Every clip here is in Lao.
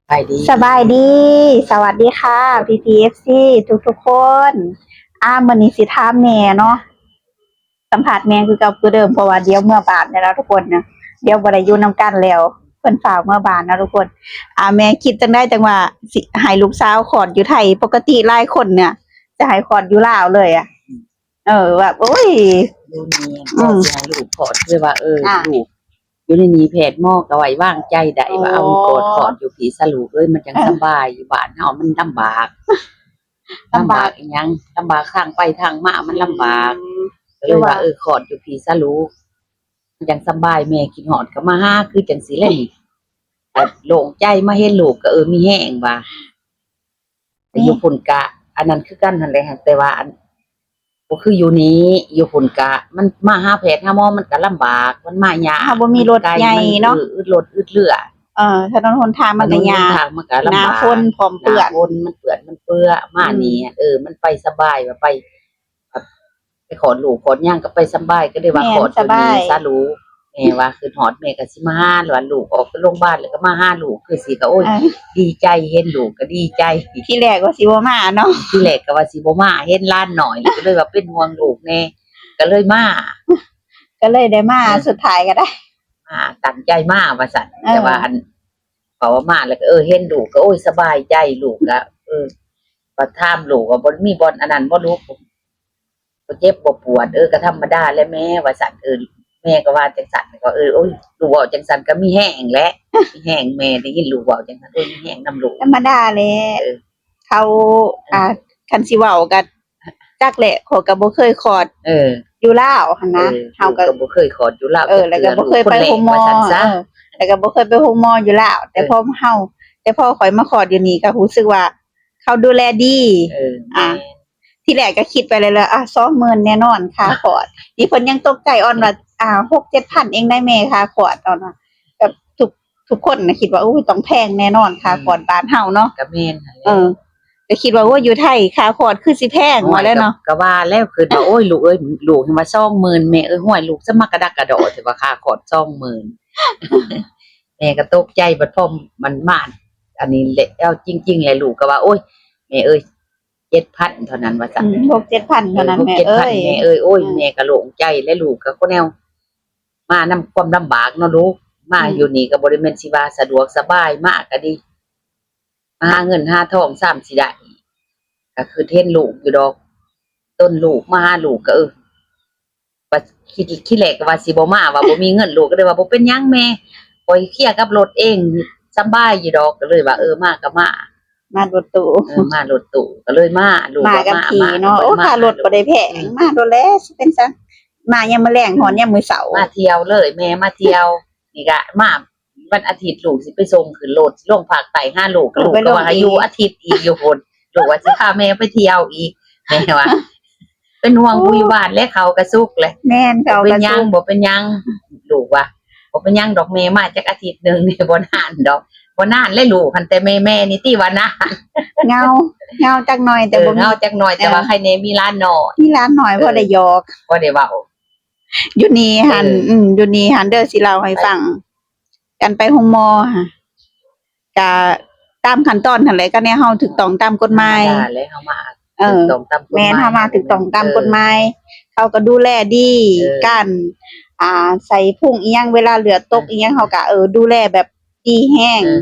ສະບາຍດີ ສະບາຍດີ ສະຫວັດດີຄ່ະ ພີ່ໆ ເອັຟຊີ ທຸກໆຄົນ. ອາ ມື້ນີ້ຊິຖາມແມ່ເນາະ ສຳພາດແມ່ຄືເກົ່າຄືເດີມ ເພາະວ່າດຽວເມືອບ້ານແລ້ວເນາະທຸກຄົນນະ ດຽວບໍ່ໄດ້ຢູ່ນຳກັນແລ້ວ ເພິ່ນຟ້າວເມືອບ້ານເນາະທຸກຄົນ. ອາ ແມ່ຄິດຈັ່ງໃດຈັ່ງວ່າຊິໃຫ້ລູກສາວຄອດຢູ່ໄທ? ປົກກະຕິຫຼາຍຄົນເນຍຈະໃຫ້ຄອດຢູ່ລາວເລີຍອະ. ເອີ ແບບ ໂອ້ຍ ຢູ່ນີ້ ອືມ ກໍຊິໃຫ້ລູກຄອດ ຄືວ່າ ເອີ ອ່າ ລູກຢູ່ໃນນີ້ ແພດໝໍກໍໄວ້ວາງໃຈໄດ້ວ່າ ໂອ້ ເອົາ ກອດຄອດຢູ່ພີ້ຊະລູກເອີຍ ມັນຈັ່ງ ເອີ ສະບາຍ. ຢູ່ບ້ານເຮົາມັນລຳບາກ ລຳບາກ ລຳບາກອີ່ຫຍັງ ລຳບາກທາງໄປທາງມາ ມັນລຳບາກ ອືມ ກໍເລີຍວ່າ ເອີ ຄອດຢູ່ພີ້ຊະລູກ ມັນຈັ່ງສະບາຍ. ແມ່ຄິດຮອດກໍມາຫາ ຄືຈັ່ງຊີ້ແຫຼະນີ້ ກໍໂລ່ງໃຈ ມາເຫັນລູກກໍ ເອີ ມີແຮງວ່າ. ແຕ່ຢູ່ພຸ້ນກະອັນນັ້ນຄືກັນຫັ້ນແຫຼະ ແຕ່ວ່າອັນ ບໍ່ຄືຢູ່ນີ້ ຢູ່ພຸ້ນກະມັນມາຫາແພດຫາໝໍມັນກະລຳບາກ ມັນມາຍາກ ເຮົາບໍ່ມີລົດໃຫຍ່ເນາະ ມັນໄກ ມັນອືດລົດອືດເຫຼືອ ເອີ ຖະໜົນຫົນທາງມັນກະຍາກ ຖະໜົນຫົນທາງມັນກະລຳບາກ ໜ້າຝົນພ້ອມເປື້ອນ ໜ້າຝົນມັນເປື້ອນມັນເປື້ອ ມານີ້ ອືມ ເອີ ມັນໄປສະບາຍວ່າໄປ ໄປຄອດລູກຄອດຫຍັງກໍໄປສະບາຍ ກໍໄດ້ວ່າ ແມ່ນ ຄອດຢູ່ນີ້ ສະບາຍ ສາລູກ ແມ່ວ່າຄຶດຮອດ ແມ່ກໍຊິມາຫາ ວ່າລູກອອກໄປໂຮງບານແລ້ວກໍມາຫາລູກ ຄືຊິກໍ ໂອ້ຍ ເອີ ດີໃຈ ເຫັນລູກກໍດີໃຈ. ທີແລກວ່າຊິບໍ່ມາເນາະ ທີແລກກໍວ່າຊິບໍ່ມາ ເຫັນຫຼານນ້ອຍ ກໍເລີຍວ່າເປັນຫ່ວງລູກແດ່ ກໍເລີຍມາ ກໍເລີຍໄດ້ມາ ເອີ ສຸດທ້າຍກໍໄດ້ມາ ຕັ້ງໃຈມາວ່າຊັ້ນ ເອີ ແຕ່ວ່າອັນ ເພາະວ່າມາແລ້ວກໍ ເອີ ເຫັນລູກກໍ ໂອ້ຍ ສະບາຍໃຈ ລູກກໍ ເອີ ກໍຖາມລູກວ່າ ບໍ່ມີບ່ອນອັນນັ້ນບໍ່ລູກ? ບໍ່ເຈັບບໍ່ປວດ ເອີ ກໍທຳມະດາແຫຼະແມ່ ວ່າຊັ້ນ ເອີ ແມ່ກໍວ່າຈັ່ງຊັ້ນ ກໍ ເອີ ໂອ້ຍ ລູກເວົ້າຈັ່ງຊັ້ນກໍມີແຮງແຫຼະ ມີແຮງ ແມ່ໄດ້ຍິນລູກເວົ້າຈັ່ງຊັ້ນ ໂອ້ຍ ມີແຮງນຳລູກ ທຳມະດາແຫຼະ ເອີ ເຂົາ ເອີ ອ່າ ຄັນຊິເວົ້າກໍ ຈັກແຫຼະ ຂ້ອຍກໍບໍ່ເຄີຍຄອດ ເອີ ຢູ່ລາວຫັ້ນນະ ເອີ ເຮົາກໍ ກໍບໍ່ເຄີຍຄອດຢູ່ລາວ ເອີ ຈັກເທື່ອ ແລ້ວກໍບໍ່ເຄີຍໄປໂຮງໝໍ ເອີ ແລ້ວກໍບໍ່ເຄີຍໄປໂຮງໝໍຢູ່ລາວ ແຕ່ ເອີ ພໍເຮົາ ແຕ່ພໍຂ້ອຍມາຄອດຢູ່ນີ້ ກໍຮູ້ສຶກວ່າ ເຂົາດູແລດີ ເອີ ອ່າ ແມ່ນ ທີແລກກໍຄິດໄປແລ້ວ ອ່າ ສອງໝື່ນແນ່ນອນຄ່າຄອດ ນີ້ເພິ່ນຍັງຕົກໃຈອ່ອນວ່າ ອ່າ ຫົກເຈັດພັນເອງໄດ໋ແມ່ຄ່າຄອດ ເອົານະ ແບບທຸກ ທຸກຄົນນະຄິດວ່າ ໂອ້ຍ ຕ້ອງແພງແນ່ນອນຄ່າຄອດ ອືມ ບ້ານເຮົາເນາະ ກໍແມ່ນຫັ້ນແຫຼະ ເອີ ກໍຄິດວ່າ ໂອ້ຍ ຢູ່ໄທຄ່າຄອດຄືຊິແພງ ຫ້ວຍ ວ່າແລ້ວເນາະ ກໍ ກໍວ່າແລ້ວ ຄິດວ່າ ໂອ້ຍ ລູກເອີຍ ລູກຍັງວ່າສອງໝື່ນ ແມ່ເອີຍ ຫ້ວຍ ລູກສະມັກກະດັກກະດໍ ແຕ່ວ່າຄ່າຄອດສອງໝື່ນ ແມ່ກໍຕົກໃຈ ບັດພໍມັນມາ ອັນນີ້ແຫຼະ ເອົາຈິງໆ ແຫຼະ ລູກກໍວ່າ ໂອ້ຍ ແມ່ເອີຍ ເຈັດພັນເທົ່ານັ້ນວ່າຊັ້ນ ອືມ ຫົກເຈັດພັນເທົ່ານັ້ນ ເອີ ແມ່ເອີຍ ຫົກເຈັດພັນ ແມ່ເອີຍ ໂອ້ຍ ອືມ ແມ່ກໍໂລ່ງໃຈແຫຼະ ລູກກໍຄົນແນວມານຳຄວາມລຳບາກເນາະລູກ ມາ ອືມ ຢູ່ນີ້ກໍບໍ່ໄດ້ແມ່ນຊິວ່າສະດວກສະບາຍ ມາກໍດີ ມາຫາເງິນຫາທອງຊ້ຳຊິໄດ້ ກໍຄືເຫັນລູກຢູ່ດອກ ຕົ້ນລູກ ມາຫາລູກກໍ ເອີ ວ່າ ຄິດ ຄິດແລກກໍວ່າຊິບໍ່ມາ ວ່າບໍ່ມີເງິນ ລູກກໍເລີຍວ່າ ບໍ່ເປັນຫຍັງແມ່ ຂ້ອຍເຄຍກັບລົດເອງ ສະບາຍຢູ່ດອກ ກໍເລີຍວ່າ ເອີ ມາກໍມາ ມາລົດຕູ້ ເອີ ມາລົດຕູ້ ກໍເລີຍມາ ລູກວ່າມາ ມາກັບຂີ່ເນາະ ມາ ໂອ້ ຄ່າລົດບໍ່ໄດ້ແພງ ອືມ ມາໂດນແລ້ວ ຊິເປັນຊັ້ນ ມາຍາມມື້ແລງ ຮອດຍາມມື້ເຊົ້າ ມາທ່ຽວເລີຍ ແມ່ມາທ່ຽວ ນີ້ກະມາ ວັນອາທິດລູກຊິໄປສົ່ງຂຶ້ນລົດ ຊິລົງພາກໃຕ້ຫາລູກ ເອີ ລູກກໍວ່າໃຫ້ຢູ່ອາທິດອີກຢູ່ພຸ້ນ ລູກວ່າຊິພາແມ່ໄປທ່ຽວອີກ ແມ່ວ່າ ເປັນຫ່ວງຜູ້ຢູ່ບ້ານແຫຼະ ເຂົາກໍສຸກແຫຼະ ແມ່ນ ເຂົາກໍສຸກ ບໍ່ເປັນຫຍັງ ບໍ່ເປັນຫຍັງ ລູກວ່າ ບໍ່ເປັນຫຍັງດອກແມ່ ມາຈັກອາທິດໜຶ່ງນີ້ ບໍ່ນານດອກ ບໍ່ນານແຫຼະລູກຫັ້ນ ແຕ່ແມ່ໆນີ້ຕິວ່ານານ ເຫງົາ ເຫງົາຈັກໜ້ອຍ ແຕ່ ເອີ ບໍ່ມີ ເຫງົາຈັກໜ້ອຍ ແຕ່ວ່າ ເອີ ໃຄແນ່ມີຫຼານນ້ອຍ ມີຫຼານນ້ອຍ ເອີ ພໍໄດ້ຫຍອກ ພໍໄດ້ເວົ້າ ຢູ່ນີ້ຫັ້ນ ເອີ ອືມ ຢູ່ນີ້ຫັ້ນເດີ ຊິເລົ່າໃຫ້ຟັງ ການໄປໂຮງໝໍຫັ້ນ ກະຕາມຂັ້ນຕອນຫັ້ນແຫຼະ ກະແນວເຮົາຖືກຕ້ອງຕາມກົດໝາຍ ທຳມະດາແຫຼະ ເຮົາມາ ເອີ ຖືກຕ້ອງຕາມກົດໝາຍ ແມ່ນ ເຮົາມາຖືກຕ້ອງຕາມກົດໝາຍ ເອີ ເຂົາກໍດູແລດີ ເອີ ການ ອ່າ ໃສ່ພຸງອີ່ຫຍັງ ເວລາເລືອດຕົກ ເອີ ອີ່ຫຍັງ ເຮົາກໍ ເອີ ດູແລແບບດີແຮງ ເອີ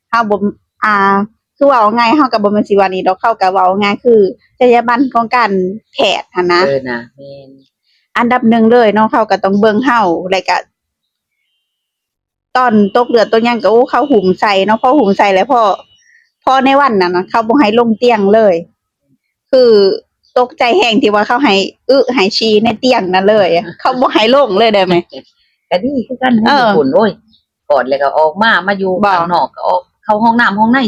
ເຮົາບໍ່ ອ່າ ຄືເວົ້າງ່າຍ ເຮົາກໍບໍ່ແມ່ນຊິວ່ານີ້ດອກ ເຂົາກໍເວົ້າງ່າຍ ຄືຈັນຍາບັນຂອງການແພດຫັ້ນນະ ເອີ ນະ ແມ່ນ ອັນດັບໜຶ່ງເລີຍເນາະ ເຂົາກໍຕ້ອງເບິ່ງເຮົາ ແລ້ວກໍ ຕອນຕົກເລືອດຕົກຫຍັງກໍ ໂອ້ ເຂົາຫຸ້ມໃສ່ເນາະ ພໍຫຸ້ມໃສ່ແລ້ວ ພໍ ພໍໃນວັນນັ້ນນະ ເຂົາບໍ່ໃຫ້ລົງຕຽງເລີຍ ຄືຕົກໃຈແຮງທີ່ວ່າເຂົາໃຫ້ອຶໃຫ້ຊີໃນຕຽງນັ້ນເລີຍ ເຂົາບໍ່ໃຫ້ລົງເລີຍໄດ້ແມ່ ກໍດີຄືກັນ ເອີ ຢູ່ພຸ້ນ ໂອ້ຍ ຄອດແລ້ວກໍອອກມາ ມາຢູ່ ບໍ່ ຂ້າງນອກກໍອອກ ເຂົ້າຫ້ອງນ້ຳຫ້ອງໃນ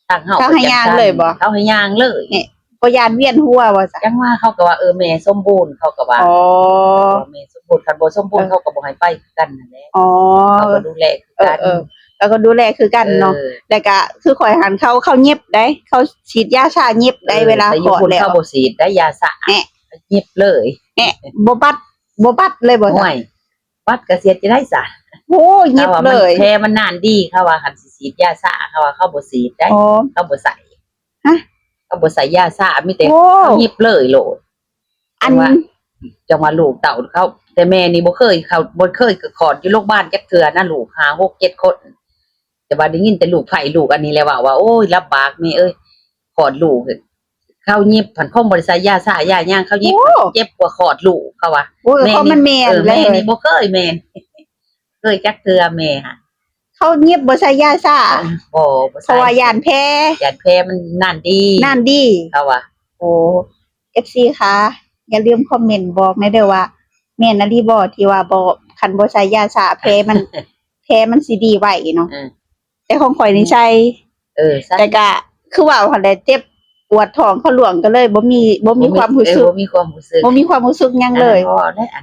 ທາງເຮົາ ເຂົາໃຫ້ຍ່າງເລີຍບໍ່? ເຂົາໃຫ້ຍ່າງເລີຍ ນີ້ ບໍ່ຢ້ານວຽນຫົວບໍ່ຊະ? ຈັ່ງວ່າເຂົາກໍວ່າ ເອີ ແມ່ສົມບູນ ເຂົາກໍວ່າ ອໍ ແມ່ສົມບູນ ຄັນບໍ່ສົມບູນ ເອີ ເຂົາກໍບໍ່ໃຫ້ໄປຄືກັນຫັ້ນແຫຼະ ອໍ ເຂົາກໍດູແລຄືກັນ ເອີ ເອີ ເຂົາກໍດູແລຄືກັນເນາະ ເອີ ແລ້ວກໍຄືຂ້ອຍຫັ້ນ ເຂົາ ເຂົາຫຍິບໄດ໋ ເຂົາສີດຢາຊາຫຍິບໄດ໋ ເອີ ເວລາຄອດແລ້ວ ເຂົາບໍ່ສີດໄດ໋ ຢາຊາ ແນ່ ຫຍິບເລີຍ ແນ່ ບໍ່ບັດ ບໍ່ບັດເລີຍບໍ່ຊະ? ໂອ້ຍ ບັດກໍເສຍຈະໄດ້ຊະ ໂອ້ ຍິບເລີຍ ແຜມັນນານດີ ເຂົາວ່າຄັນຊິສີດຢາຊາ ເຂົາວ່າເຂົາບໍ່ສີດໄດ໋ ອໍ ເຂົາບໍ່ໃສ່ ຮະ ເຂົາບໍ່ໃສ່ຢາຊາ ມີແຕ່ ໂອ້ ເຂົາຍິບເລີຍໂລດ ອັນ ຈັ່ງວ່າ ຈັ່ງວ່າລູກເຕົ້າເຂົາ ແຕ່ແມ່ນີ້ບໍ່ເຄີຍເຂົ້າ ບໍ່ເຄີຍຄອດຢູ່ໂຮງບານຈັກເທື່ອນະ ລູກຫ້າ ຫົກ ເຈັດຄົນ ແຕ່ວ່າໄດ້ຍິນແຕ່ລູກໃພ້ລູກອັນນີ້ແຫຼະເວົ້າວ່າ ໂອ້ຍ ລຳບາກແມ່ເອີຍ ຄອດລູກ ເຂົາຍິບຫັ້ນ ຄົງບໍ່ໄດ້ໃສ່ຢາຊາຢາຫຍັງ ເຂົາຍິບ ໂອ້ ເຈັບກວ່າຄອດລູກ ເຂົາວ່າ ໂອ້ຍ ແມ່ນີ້ ຄວາມມັນແມ່ນ ເອີ ແມ່ນີ້ບໍ່ເຄີຍ ແມ່ນ ເຄີຍຈັກເທື່ອແມ່ຫັ້ນ ເຂົາຍິບບໍ່ໃສ່ຢາຊາ ເອີ ບໍ່ ບໍ່ໃສ່ ເພາະວ່າຢ້ານແຜ ຢ້ານແຜມັນນານດີ ນານດີ ເຂົາວ່າ ໂອ້ ເອັຟຊີ ຄະ ຢ່າລືມຄອມເມັນບອກແດ່ເດີວ່າ ແມ່ນອີ່ຫຼີບໍ່ທີ່ວ່າບໍ່ ຄັນບໍ່ໃສ່ຢາຊາແຜມັນ ແຜມັນຊິດີໄວເນາະ ເອີ ແຕ່ຂອງຂ້ອຍນີ້ໃສ່ ເອີ ໃສ່ ແຕ່ກະຄືເວົ້າຫັ້ນແຫຼະ ເຈັບປວດທ້ອງ ເຂົາຫຼວງກໍເລີຍບໍ່ມີ ບໍ່ມີຄວາມຮູ້ສຶກ ບໍ່ມີຄວາມຮູ້ສຶກ ບໍ່ມີຄວາມຮູ້ສຶກຫຍັງເລີຍ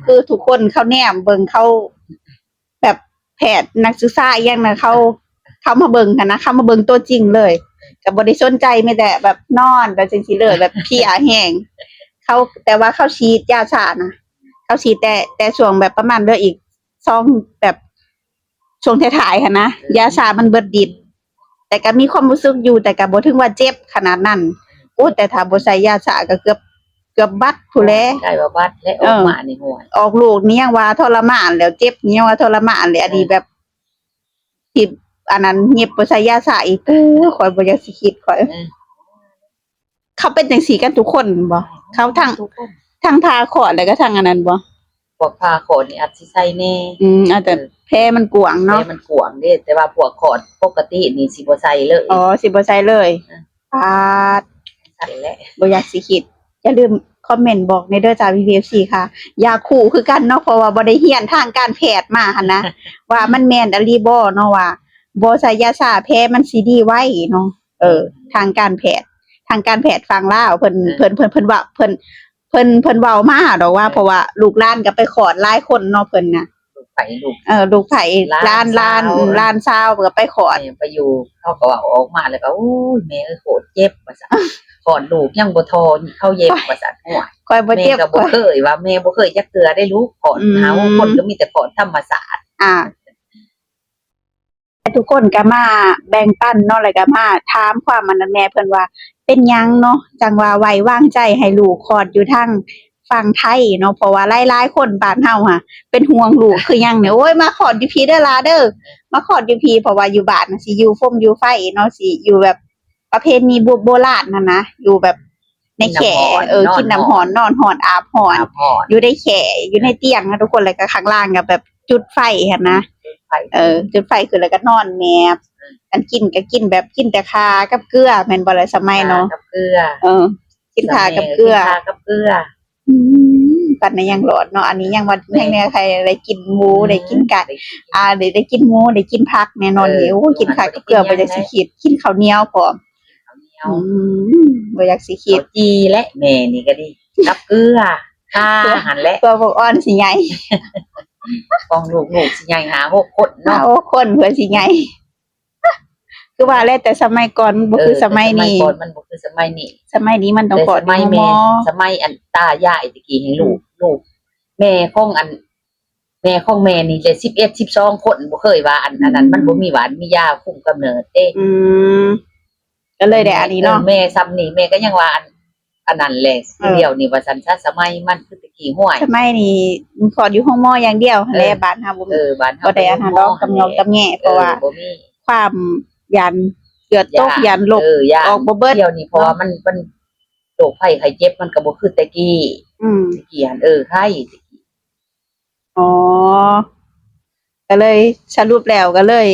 ຄືທຸກຄົນເຂົາແນມເບິ່ງ ເຂົາແບບແພດນັກສຶກສາອີ່ຫຍັງນະ ເຂົາ ເຂົາມາເບິ່ງຫັ້ນນະ ເຂົາມາເບິ່ງຕົວຈິງເລີຍ ກໍບໍ່ໄດ້ສົນໃຈ ມີແຕ່ແບບນອນແບບຈັ່ງຊີ້ເລີຍ ແບບເພຍແຮງ ເຂົາ ແຕ່ວ່າເຂົາສີດຢາຊານະ ເຂົາສີດແຕ່ ແຕ່ຊ່ວງແບບປະມານເຫຼືອອີກ ສອງ ແບບຊ່ວງທ້າຍໆຫັ້ນນະ ເອີ ຢາຊາມັນເບິດລິດ ແຕ່ກໍມີຄວາມຮູ້ສຶກຢູ່ ແຕ່ກໍບໍ່ເຖິງວ່າເຈັບຂະໜາດນັ້ນ ໂອ້ ແຕ່ຖ້າບໍ່ໃສ່ຢາຊາກໍເກືອບ ເກືອບບັດພຸ້ນແຫຼະ ໃກ້ວ່າບັດແລ້ວ ເອີ ອອກມານີ້ ໂອ້ຍ ອອກລູກນີ້ຍັງວ່າທໍລະມານແລ້ວ ເຈັບນີ້ຍັງວ່າທໍລະມານແລ້ວ ອັນນີ້ແບບ ທີ່ອັນນັ້ນ ເຫຍິບບໍ່ໃສ່ຢາຊາອີກ ໂອ້ຍ ຂ້ອຍບໍ່ຢາກຊິຄິດ ຂ້ອຍ ເອີ ເຂົາເປັນຈັ່ງຊີ້ກັນທຸກຄົນບໍ່? ເຂົາທັງ ທັງຜ່າຄອດ ແລ້ວກໍທັງອັນນັ້ນບໍ່? ພວກຜ່າຄອດນີ້ອາດຊິໃສ່ແດ່ ອືມ ອາດຈະ ເອີ ແຜມັນກວ້າງເນາະ ແຜມັນກວ້າງເດ້ ແຕ່ວ່າພວກຄອດປົກກະຕິນີ້ຊິບໍ່ໃສ່ເລີຍ ອໍ ຊິບໍ່ໃສ່ເລີຍ ເອີ ປາດ ຊັ້ນແຫຼະ ບໍ່ຢາກຊິຄິດ ຢ່າລືມຄອມເມັນບອກແດ່ເດີຈ້າ ພີ່ໆ ເອັຟຊີ ຄະ ຢາກຮູ້ຄືກັນເນາະ ເພາະວ່າບໍ່ໄດ້ຮຽນທາງການແພດມາຫັ້ນນະ ວ່າມັນແມ່ນອີ່ຫຼີບໍ່ເນາະ ວ່າບໍ່ໃສ່ຢາຊາແຜມັນຊິດີໄວເນາະ ເອີ ທາງການແພດ ທາງການແພດຝັ່ງລາວ ເພິ່ນ ເອີ ເພິ່ນ ເພິ່ນ ເພິ່ນເວົ້າ ເພິ່ນ ເພິ່ນ ເພິ່ນເວົ້າມາດອກວ່າ ເອີ ເພາະວ່າລູກຫຼານກໍໄປຄອດຫຼາຍຄົນເນາະ ເພິ່ນນະ ລູກໃຜລູກ ເອີ ລູກໃຜ ຫຼານ ຫຼານ ຫຼານຊາວ ຫຼານຊາວກໍໄປຄອດ ແມ່ໄປຢູ່ ເຂົາກໍເວົ້າອອກມາ ແລ້ວກໍ ໂອ້ຍ ແມ່ເອີຍ ໂຄດເຈັບ ວ່າຊັ້ນ ຄອດລູກຍັງບໍ່ທໍ່ ເຂົາເຢັບ ວ່າຊັ້ນ ໂອ້ຍ ຂ້ອຍບໍ່ເຈັບ ແມ່ກໍບໍ່ເຄີຍ ວ່າແມ່ບໍ່ເຄີຍຈັກເທື່ອໄດ໋ລູກ ຄອດ ອືມ ຫາຫົກຄົນກໍມີແຕ່ຄອດທຳມະຊາດ ອ່າ ແລະ ທຸກຄົນກໍມາແບ່ງປັນເນາະ ແລ້ວກໍມາຖາມຄວາມອັນນັ້ນແດ່ ເພິ່ນວ່າເປັນຫຍັງເນາະ ຈັ່ງວ່າໄວ້ວາງໃຈໃຫ້ລູກຄອດຢູ່ທາງຝັ່ງໄທເນາະ ເພາະວ່າຫຼາຍໆຄົນບ້ານເຮົາຫະເປັນຫ່ວງລູກຄືຫຍັງນີ້ ໂອ້ຍ ມາຄອດຢູ່ພີ້ເດີຫຼ້າເດີ ມາຄອດຢູ່ພີ້ ເພາະວ່າຢູ່ບ້ານຊິຢູ່ຟົມຢູ່ໄຟເນາະ ຊິຢູ່ແບບປະເພນີບູບໂບລານຫັ້ນນະ ຢູ່ແບບ ໃນແຄ ກິນນ້ຳຮ້ອນ ເອີ ນອນຮ້ອນ ກິນນ້ຳຮ້ອນ ນອນຮ້ອນ ອາບຮ້ອນ ອາບຮ້ອນ ຢູ່ໃນແຄ ຢູ່ໃນຕຽງນະທຸກຄົນ ແລ້ວກໍຂ້າງລ່າງກໍແບບຈຸດໄຟຫັ້ນນະ ອືມ ຈຸດໄຟ ເອີ ຈຸດໄຟຂຶ້ນ ແລ້ວກໍນອນແນບ ອືມ ອັນກິນກໍກິນແບບກິນແຕ່ຂ່າກັບເກືອ ແມ່ນບໍ່ລະ ສະໄໝເນາະ ຂ່າກັບເກືອ ເອີ ກິນຂ່າກັບເກືອ ກິນຂ່າກັບເກືອ ອືມ ປັນໃນຍັງຫຼອດເນາະ ອັນນີ້ຍັງວ່າ ແມ່ນ ຍັງແນວໃຄໄດ້ກິນໝູ ອືມ ໄດ້ກິນກະ ໄດ້ກິນ ອ່າ ໄດ້ ໄດ້ກິນໝູ ໄດ້ກິນຜັກແນ່ນອນນີ້ ເອີ ໂອ້ ກິນຂ່າກັບເກືອ ບໍ່ຢາກຊິຄິດ ກິນເຂົ້າໜຽວພ້ອມ ເຂົ້າໜຽວ ອືມ ບໍ່ຢາກຊິຄິດ ເຂົ້າຈີ່ແຫຼະ ແມ່ນີ້ກໍດີ ກັບເກືອ ຂ່າຫັ້ນແຫຼະ ເພື່ອພວກອ່ອນຊິໃຫຍ່ ຂອງລູກ ລູກຊິໃຫຍ່ຫ້າຫົກຄົນເນາະ ຫ້າຫົກຄົນເພື່ອຊິໃຫຍ່ ຄືວ່າແຫຼະ ແຕ່ສະໄໝກ່ອນມັນບໍ່ຄື ເອີ ສະໄໝນີ້ ແຕ່ສະໄໝກ່ອນມັນບໍ່ຄືສະໄໝນີ້ ສະໄໝນີ້ມັນຕ້ອງຄອດຢູ່ໂຮງໝໍ ສະໄໝອັນຕາຍາຍແຕ່ກີ້ນີ້ ອືມ ລູກ ລູກ ແມ່ຂອງອັນ ແມ່ຂອງແມ່ນີ້ແຫຼະ ສິບເອັດ ສິບສອງຄົນ ບໍ່ເຄີຍວ່າອັນ ອືມ ອັນນັ້ນ ມັນບໍ່ມີຫວານມີຢາຄຸມກຳເນີດເດ້ ອືມ ກໍເລີຍໄດ້ອັນນີ້ເນາະ ເອີ ແມ່ຊ່ຳນີ້ ແມ່ກໍຍັງວ່າອັນ ອັນນັ້ນແຫຼະ ເອີ ຄືດຽວນີ້ວ່າຊັ້ນຊະ ສະໄໝມັນຄືແຕ່ກີ້ ຫ້ວຍ ສະໄໝນີ້ຄອດຢູ່ໂຮງໝໍຢ່າງດຽວຫັ້ນແຫຼະ ເອີ ບ້ານເຮົາບໍ່ມີ ເອີ ບ້ານເຮົາ ບໍ່ໄດ້ອັນນັ້ນດອກ ຕຳຫຍໍກຕຳແຫຍ່ ເອີ ເພາະວ່າ ບໍ່ມີ ຄວາມຢ້ານເຫຼືອດຕົກ ຢ້ານ ຢ້ານລົກ ເອີ ຢ້ານ ອອກບໍ່ເບິດ ດຽວນີ້ ເພາະວ່າ ເນາະ ມັນ ມັນ ໂລກໄພໄຂ້ເຈັບມັນກໍບໍ່ຄືແຕ່ກີ້ ອືມ ແຕ່ກີ້ຫັ້ນ ເອີ ໄຄ ອໍ ກໍເລີຍສະຫຼຸບແລ້ວກໍເລີຍ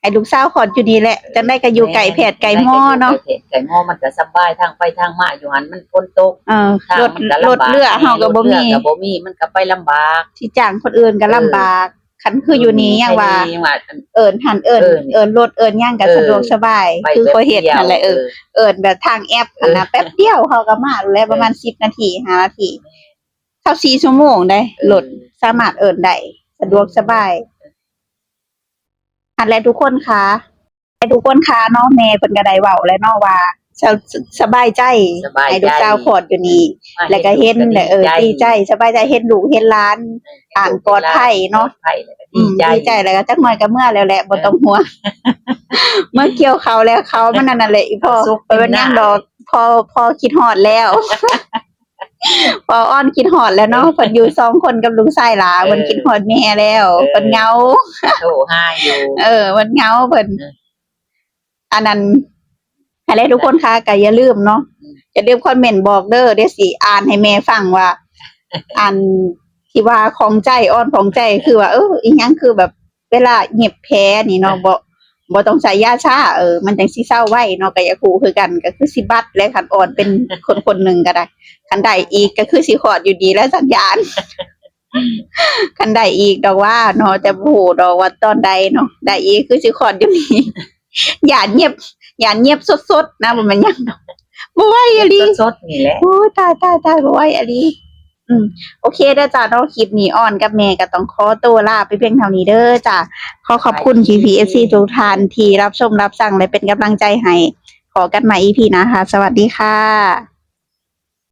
ໃຫ້ລູກສາວຄອດຢູ່ນີ້ແຫຼະ ຈັ່ງໃດກໍຢູ່ໃກ້ແພດໃກ້ໝໍເນາະ ຢູ່ໃກ້ແພດໃກ້ໝໍ ມັນກໍສະບາຍ ທາງໄປທາງມາຢູ່ຫັ້ນ ມັນຝົນຕົກ ເອີ ລົດ ລົດເຮືອເຮົາກໍບໍ່ມີ ລົດເຮືອກໍບໍ່ມີ ມັນກໍໄປລຳບາກ ຊິຈ້າງຄົນອື່ນກໍລຳບາກ ເອີ ຄັນຄືຢູ່ນີ້ຍັງວ່າ ເອີ້ນຫັ້ນເອີ້ນ ເອີ້ນລົດເອີ້ນຫຍັງກໍສະດວກສະບາຍ ຄືຂ້ອຍເຮັດຫັ້ນແຫຼະ ເອີ ເອີ້ນແບບທາງແອັບຫັ້ນນະ ແປັບດຽວເຮົາກໍມາແລ້ວ ປະມານສິບນາທີ ຫ້ານາທີ ຊາວສີ່ຊົ່ວໂມງໃດ໋ ເອີ ລົດສາມາດເອີ້ນໄດ້ ສະດວກສະບາຍ ຫັ້ນແຫຼະທຸກຄົນຄ່ະ ແລະ ທຸກຄົນຄ່ະເນາະ ແມ່ເພິ່ນກໍໄດ້ເວົ້າແລ້ວເນາະວ່າ ສະ ສະບາຍໃຈ ສະບາຍໃຈ ໃຫ້ລູກສາວຄອດຢູ່ນີ້ ມາ ແລ້ວກໍເຫັນ ເຫັນລູກກໍດີໃຈ ເອີ ດີໃຈ ສະບາຍໃຈ ເຫັນລູກເຫັນຫຼານ ເອີ ເຫັນລູກ ອ່າ ເຫັນຫຼານ ປອດໄພເນາະ ປອດໄພ ແລ້ວກໍດີໃຈ ອືມ ດີໃຈ ແລ້ວກໍຈັກໜ້ອຍກໍເມືອແລ້ວແຫຼະ ເອີ ບໍ່ຕ້ອງຫ່ວງ ເມືອກ່ຽວເຂົ້າແລ້ວ ເຂົ້າມັນອັນນັ້ນແຫຼະ ອີ່ພໍ່ ເຂົາສຸກ ເພິ່ນຍັງດອກ ພໍ່ ພໍ່ຄິດຮອດແລ້ວ ພໍ່ອອນຄິດຮອດແລ້ວເນາະ ເອີ ເພິ່ນຢູ່ສອງຄົນກັບລູກຊາຍຫຼ້າ ເອີ ເພິ່ນຄິດຮອດແມ່ແລ້ວ ເອີ ເພິ່ນເຫງົາ ໂທຫາຢູ່ ເອີ ເພິ່ນເຫງົາ ເພິ່ນ ເອີ ອັນນັ້ນ ຫັ້ນແຫຼະ ທຸກຄົນຄະ ກໍຢ່າລືມເນາະ ອືມ ຢ່າລືມຄອມເມັນບອກເດີ ດຽວຊິອ່ານໃຫ້ແມ່ຟັງວ່າ ອັນທີ່ວ່າຂ້ອງໃຈ ອອນຂ້ອງໃຈ ຄືວ່າ ເອີ ອີ່ຫຍັງ ຄືແບບ ເວລາເຫຢັບແຜນີ້ເນາະ ເອີ ບໍ່ ບໍ່ຕ້ອງໃຊ້ຢາຊາ ເອີ ມັນຈັ່ງຊິເຊົາໄວເນາະ ກໍຢາກຮູ້ຄືກັນ ກໍຄືຊິບັດແຫຼະ ຄັນອອນເປັນຄົນໆໜຶ່ງກໍໄດ້ ຄັນໄດ້ອີກກໍຄືຊິຄອດຢູ່ນີ້ແຫຼະ ສັນຍານ ຄັນໄດ້ອີກດອກວ່າເນາະ ແຕ່ບໍ່ຮູ້ດອກວ່າຕອນໃດເນາະ ໄດ້ອີກຄືຊິຄອດຢູ່ນີ້ ຢ້ານເຫຢັບ ຢ້ານເຫຢັບສົດໆນະ ບໍ່ແມ່ນຫຍັງດອກ ບໍ່ໄຫວອີ່ຫຼີ ສົດໆນີ້ແຫຼະ ໂອ້ຍ ຕາຍໆໆ ບໍ່ໄຫວອີ່ຫຼີ ອືມ ໂອເຄເດີຈ້າເນາະ ຄລິບນີ້ອອນກັບແມ່ກໍຕ້ອງຂໍໂຕລາໄປພຽງເທົ່ານີ້ເດີຈ້າ ຂໍຂອບຄຸນພີ່ໆເອັຟຊີທຸກທ່ານທີ່ຮັບຊົມຮັບຟັງ ແລະ ເປັນກຳລັງໃຈໃຫ້ ພໍ້ກັນໃໝ່ອີພີໜ້າຄ່ະ ສະຫວັດດີຄ່ະ.